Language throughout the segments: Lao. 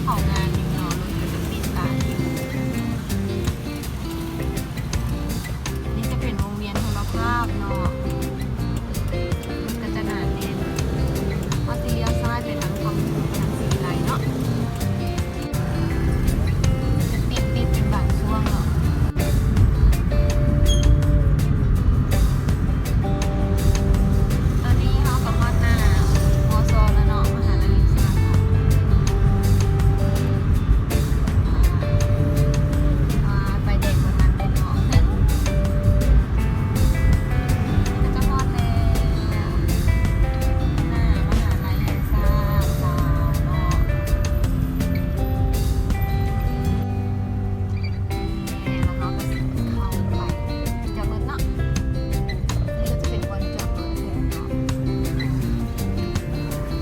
ເຂົ້າງານຢູ່ເນາະ ລົດກໍຈະຕິດຕາມຢູ່. ອັນນີ້ຈະເປັນວົງວຽນໂທລະພາບເນາະ ມັນກໍຈະໜາແໜ້ນ. ເຮົາຊິລ້ຽວຊ້າຍໄປທາງຄຳ ທາງສີວິໄລເນາະ ຈະຕິດ ຕິດເປັນບາງຊ່ວງເນາະ. ຕອນນີ້ເຮົາກໍຮອດໜ້າ ມຊ ແລ້ວເນາະ ມະຫາໄລແຫ່ງຊາດເນາະ. ອ່າ ໄຟແດງບໍ່ທັນເລີຍເນາະ. ກໍຈະຮອດແລ້ວ ໜ້າມະຫາໄລແຫ່ງຊາດລາວເນາະ. ແລ້ວເຮົາກໍຊິເຂົ້າໄປຈອດລົດເນາະ. ນີ້ກໍຈະເປັນບ່ອນຈອດລົດເພິ່ນເນາະ.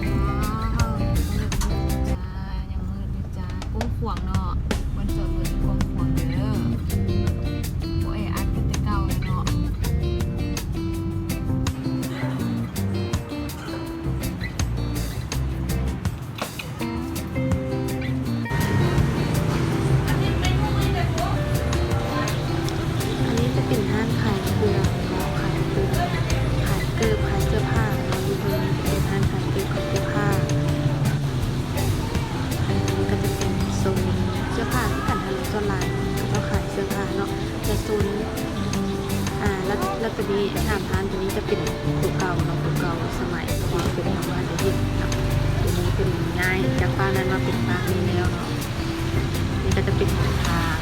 ວ້າວ ຍັງມືດຢູ່ຈ້າ ຍັງມືດຢູ່ຈ້າ ກວ້າງຂວາງເນາະ. ບ່ອນຈອດລົດກວ້າງຂວາງເດີ ບໍ່ແອອັດຄືແຕ່ເກົ່າແລ້ວເນາະ. ອັນນີ້ຈະເປັນຮ້ານຂາຍເຄື່ອງເນາະ ຂາຍເຄື່ອງ ຂາຍເກີບ ຂາຍເສື້ອຜ້າເນາະ. ຢູ່ເທິງນີ້ຈະເປັນຮ້ານຂາຍເກີບ ຂາຍເສື້ອຜ້າ. ອັນນີ້ກໍຈະເປັນໂຊນເສື້ອຜ້າຄືກັນຫັ້ນແຫຼະ ສ່ວນຫຼາຍເຂົາເຈົ້າຂາຍເສື້ອຜ້າເນາະ. ແຕ່ໂຊນ ອ່າ ລາດ ລາດຕະເວນ ສາມຮ້ານໂຕນີ້ຈະເປັນໂຕເກົ່າເນາະ ໂຕເກົ່າສະໄໝທີ່ເປັນທຳມາດເຮັດເນາະ. ໂຕນີ້ເພິ່ນຍ້າຍຈາກຟາກນັ້ນມາເປັນຟາກນີ້ແລ້ວເນາະ. ນີ້ກໍຈະເປັນຫົນທາງ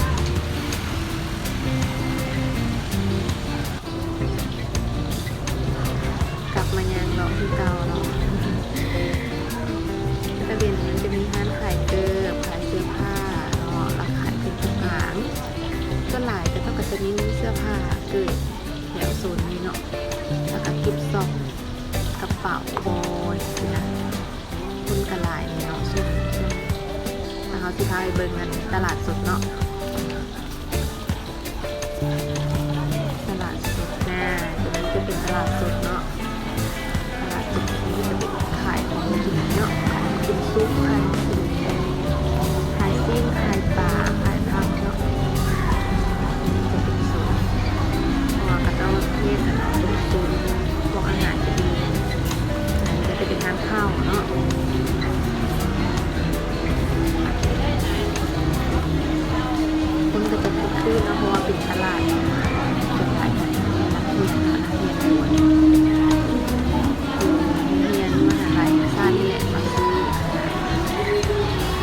ກັບມາຍ່າງເລາະຄືເກົ່າເນາະ. ລາດຕະເວນນີ້ຈະມີຮ້ານຂາຍເກີບ ຂາຍເສື້ອຜ້າເນາະ ແລ້ວຂາຍເຄື່ອງສຳອາງ. ສ່ວນຫຼາຍເຂົາເຈົ້າກໍຈະເນັ້ນເສື້ອຜ້າເກີບແຖວໂຊນນີ້ເນາະ ແລ້ວກໍເກັບຊອກກະເປົາບໍຈັ່ງຊີ້ນະ. ຄົນກໍຫຼາຍເນາະ ຊ່ວງ ຊ່ວງ ແລ້ວເຮົາຊິພາໄປເບິ່ງອັນຕະຫຼາດສົດເນາະ. ຕະຫຼາດສົດນາ ຕົວນີ້ຈະເປັນຕະຫຼາດສົດເນາະ. ຕະຫຼາດສົດນີ້ຈະເປັນຂາຍຂອງກິນເນາະ ຂາຍກິນຊຸບ ຂາຍກິນ ຂາຍຊີ້ນ ຂາຍປາ ຂາຍຜັກເນາະ. ຈະເປັນໂຊນ ເພາະວ່າເຂົາເຈົ້າແຍກກັນເປັນໂຊນ ພວກອາຫານຈະມີ ອັນນີ້ກໍຈະເປັນຮ້ານເຂົ້າເນາະ. ຄົນກໍຈະຄຶກຄື້ນເນາະ ເພາະວ່າເປັນຕະຫຼາດ ສ່ວນຫຼາຍກໍນັກຮຽນເນາະ ນັກຮຽນຢູ່ໂຮງຮຽນມະຫາໄລແຫ່ງຊາດນີ້ແຫຼະ ມາຊື້ອາຫານ.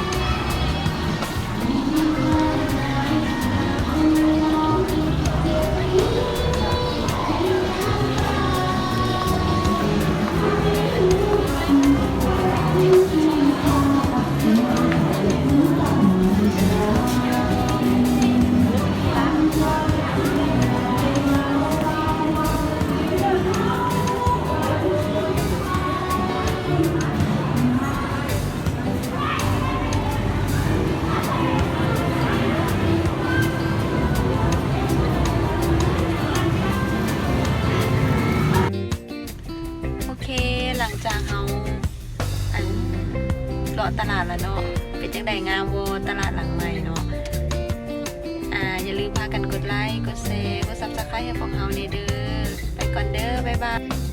ໂອເຄ ຫຼັງຈາກເຮົາ ອັນ ເລາະຕະຫຼາດແລ້ວເນາະ ເປັນຈັ່ງໃດ ງາມບໍ່ ຕະຫຼາດຫຼັງໃໝ່ເນາະ? ອາ ຢ່າລືມພາກັນກົດໄລ ກົດແຊ ກົດ Subscribe ໃຫ້ພວກເຮົາແດ່ເດີ. ໄປກ່ອນເດີ ບາຍບາຍ.